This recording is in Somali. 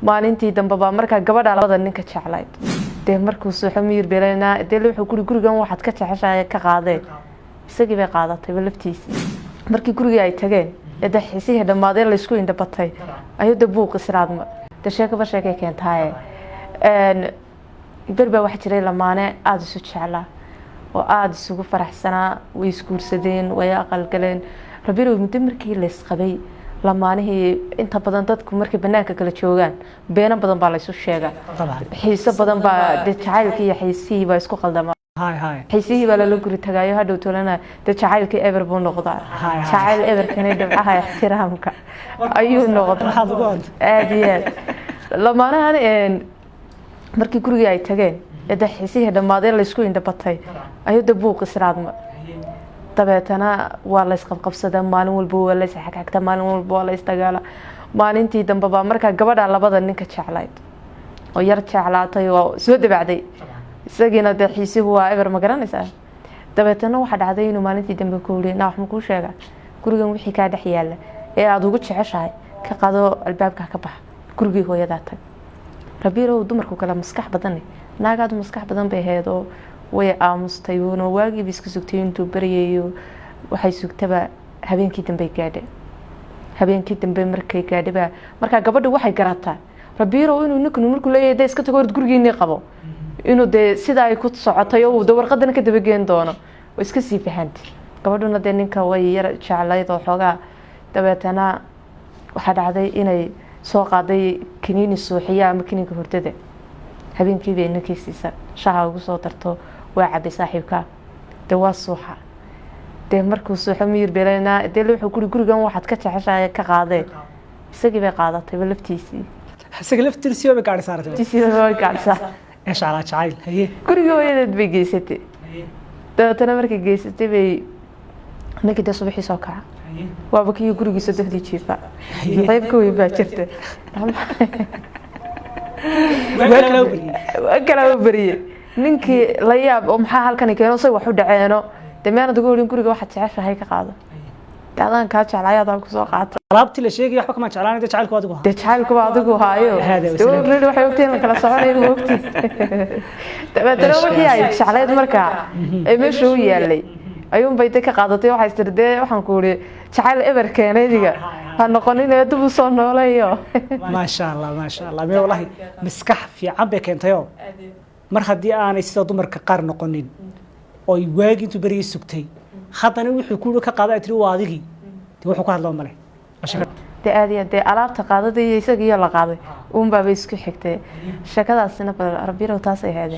Maalintii dambe baa markaa gabadha labada ninka jeclayd dee markuu suuxo miyir beelanaa, dee wuxuu kuri gurigan waxaad ka jeceshahay ka qaadee. Isagii bay qaadatayba laftiisii. Markii gurigii ay tageen ee dee xiisihii dhammaadeen, laysku indhabatay, ayuu dee buuq israadma. Dee sheekaba sheekay keentaaye. Ber baa waxaa jiray lamaane aada isu jeclaa oo aada isugu faraxsanaa. Way isguursadeen, way aqalgaleen. Rabirow, muddo markii laysqabay lamaanihii, inta badan dadku markay banaanka kala joogaan beeno badan baa laysu sheegaa. Xiiso badan baa dee, jacaylkii iyo xiisihii baa isku qaldamaa. Hay hay. Xiisihii baa lala guri tagaayo, hadhow tolana dee jacaylkii eber buu noqdaa. Hay, hay. Jacayl eberkani dhibcaha ixtiraamka ayuu noqdaa. Maxaad ugu orday? Aada iyo aad. Lamaanahan markii gurigii ay tageen ee dee xiisihii dhammaadeen, laysku indhabatay, ayuu dee buuq israadma. Dabeetana waa laysqabqabsadaa, maalin walba waa laysxagxagtaa, maalin walba waa laysdagaala. Maalintii dambe baa markaa gabadha labada ninka jeclayd oo yar jeclaatay oo soo dabacday, isagiina dee xiisihu waa eber, ma garanaysaa? Dabeetana waxaa dhacday inuu maalintii dambe ku yiri, "Naa, wax ma kuu sheega? Gurigan wixii kaa dhex yaala ee aada ugu jeceshahay ka qado, albaabka ka bax, gurigii hooyadaa tag." Rabiirow, dumarku kale maskax badane, naagaadu maskax badan bay ahayd oo way aamustay uuna. Waagiiba iska sugtay intuu baryayo. Waxay sugtaba habeenkii dambe gaadhe. Habeenkii dambe markay gaadhaba, markaa gabadhu waxay garataa, Rabiirow, inuu ninkanu markuu leeyahay dee iska tago, ord gurigiinii qabo, inuu dee sida ay ku socotay oo uu de warqadana ka dabageen doono. Oo iska sii fahantay gabadhuna dee ninka way yar jeclayd oo xoogaa. Dabeetana waxaa dhacday inay soo qaaday kiniini suuxiya ama kiniinka hurdada. Habeenkii bay ninkii siisa, shaha ugu soo darto. Waa cabay saaxiibka, dee waa suuxa. Dee markuu suuxo miyir beelanaa, dee wuxuu kuri gurigan waxaad ka jeceshahay ka qaadee. Isagii bay qaadatayba laftiisii. Isaga laftirsiiba bay gaari saaratay. Laftiisii way gaadhsaa. Ee shaclaa jacayl, haye. Gurigii hooyadeed bay geysatay. Dabeetana markay geysatay bay ninkii dee subaxii soo kaca, waaba kii gurigiisa dafdii jiifa. Qayb ka weyn baa jirta? Waa kala beriyey. Waa kalaa u beriyey. Ninkii la yaab oo maxaa halkani keeno, say wax u dhaceeno? Dee miyaanad uga orin guriga waxaad jeceshahay ka qaado? Dee adaan kaa jeclay, adaan kusoo qaata. Alaabtii la sheegay waxba kama jeclaan, dee jacaylku adigu ahaa. Dee jacaylkuba adigu haayo. Hada dee wasalaam. Already waxay ogtihiin la kala soconaya, ma ogtiin? Dabeetana wixii ay jeclayd markaa ee meesha u yaalay ayuunbay de ka qaadatay. Waxay tiri, dee waxaan ku iri jacayl eber keenaydiga ha noqonin ee dib u soo nooleeyo. Maasha Allah, maasha Allah. Me wallahi maskax fiican bay keentayoo, mar haddii aanay sida dumarka qaar noqonin oy waagi intuu berigii sugtay, haddana wuxuu ku ka qaaday ay tiri waa adigii, dee wuxuu ku hadloo male. Dee aad iyo aad, dee alaabta qaadada iyo isagiiyo la qaaday uunbaaba isku xigtay sheekadaasina. Bal Rabirow, taasay ahaydeen.